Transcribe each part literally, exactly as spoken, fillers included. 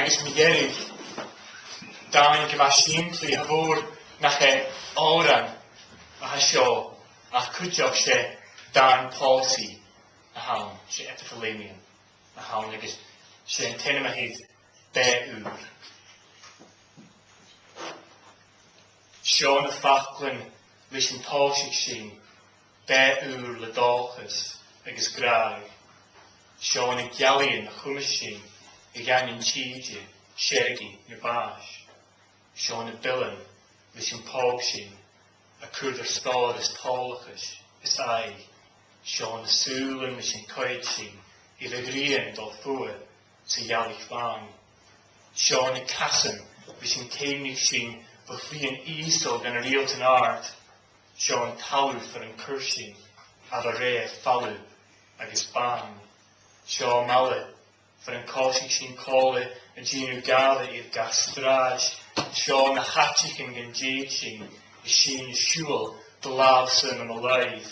Agus mu dheireadh, dàn gu math sìmplidh, cha mhòr nach e òran a tha seo, ach cuideachd 's e dàn pòsaidh a th' ann, 's e epithalamion a th' ann, agus 's e an t-ainm a th' air Beatha Ùr. Seo na faclan leis an tòisich sinn, beatha ùr le dòchas agus gràdh. Seo na geallaidhean a chumas sinn a dh'aindeoin tìde, seargaidh no bàis. Seo na bilean leis an pòg sinn a' cur ar stòr is tòlachais is aghaidh. Seo na sùilean leis an coimhead sinn air a' ghrian a' dol fodha sa ghealaich bhàn. Seo na casan leis an ceumnaich sinn bho chliathan ìosal dha na riaghailtean àrd. Seo an talamh far an cuir sinn, a bha rè falamh agus bàn. Seo am baile far an còisich sinn còmhla a' dèanamh gàire air gach sràid. Seo na h-àiteachan gun tèid sinn, is sinn a' siubhal do làmh-sa nam làimh.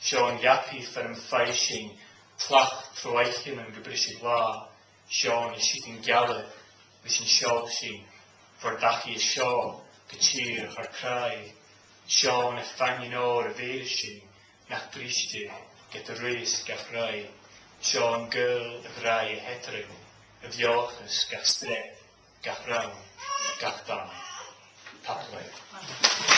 Seo an leabaidh far am faigh sinn tlachd tro oidhcheannan gu briseadh là. Seo na siotan geala leis an seòl sinn, bhur dachaigh an seo gu tìr thar cràidh. Seo na fàinnean òir a bheireas sinn, nach briste ged a ruitheas gach ràith. Seo an gaol a ghràidh a theadrainn, a bheothachas gach sreath, gach rann, gach dàn. Tapadh leibh.